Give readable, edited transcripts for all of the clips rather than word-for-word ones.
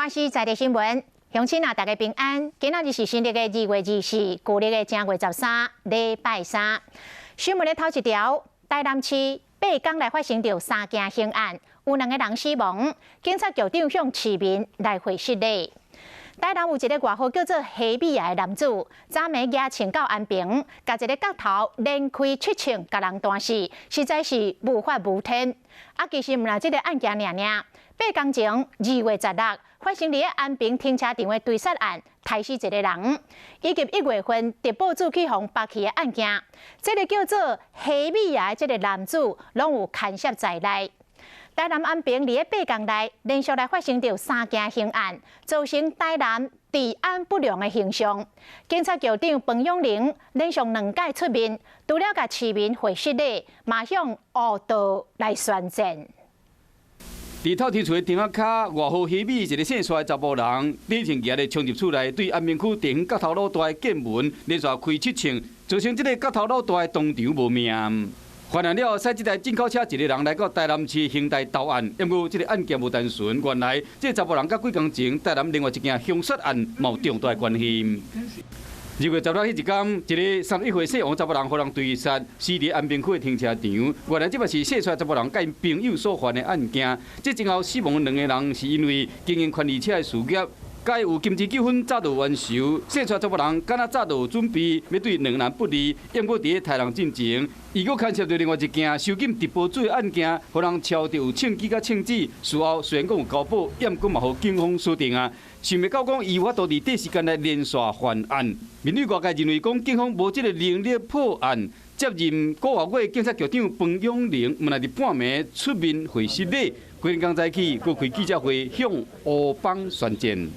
華視在地新聞，鄉親啊，大家平安。今仔日是新曆的2月24，舊曆的正月13，禮拜三。新聞的頭一條，台南市八工來發生著三件刑案，有兩个人死亡。警察局長向市民來回釋理。台南有一个外號叫做黑米仔的男子，昨暝舉槍到安平，共一个角頭連開七槍，共人彈死，實在是無法無天。啊，其實毋但這个案件爾爾，八工前2月16發生佇咧安平停車場的追殺案，刣死一个人，以及1月份特報組去予縛去的案件，這个叫做黑米仔的這个男子，攏有牽涉在內。台南安平佇咧八工內連續來發生著三件刑案，造成台南治安不良的現象。警察局長彭永霖連續兩擺出面，除了共市民會失禮，嘛向烏道來宣戰。佇透天厝的頂仔跤，外號黑米一个姓蔡的查埔人，底槍舉咧衝入厝內，對安平區地方角頭老大的建文連續開七槍，造成這个角頭老大當場無命。犯案了後，駛這台進口車一个人來到台南市刑大投案，毋過這个案件無單純，原來這个查埔人佮幾工前台南另外一件兇殺案嘛有重大關係。2月16彼一工，一个31歲姓王查埔人予人追殺，死佇安平區的停車場。原來這嘛是姓蔡查埔人佮𪜶朋友所犯的案件。這前後死亡兩个人是因為經營牽力車的事業，該有金錢糾紛，早就冤仇。姓蔡查埔人敢若早就有準備，欲對兩人不利。毋過佇咧刣人進前，伊閣牽涉著另外一件收禁直播主的案件，予人抄著有槍支佮槍支。事後雖然講有交保，毋過嘛予警方鎖定啊。想袂到講伊有法度佇短時間內連續犯案，面對外界認為講警方無這个能力破案，接任古月警察局長彭永霖，毋但佇半暝出面會失禮，規工早起閣開記者會向烏幫宣戰。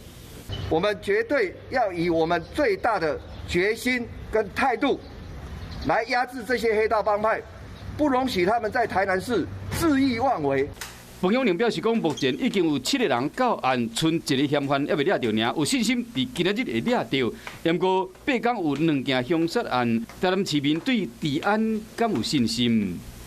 我們絕對要以我們最大的決心跟態度，來壓制這些黑道幫派，不容許他們在台南市恣意妄為。彭永霖表示講，目前已經有七个人到案，賰一个嫌犯猶未掠著爾，有信心佇今仔日會掠著。毋過八工有兩件兇殺案，台南市民對治安敢有信心？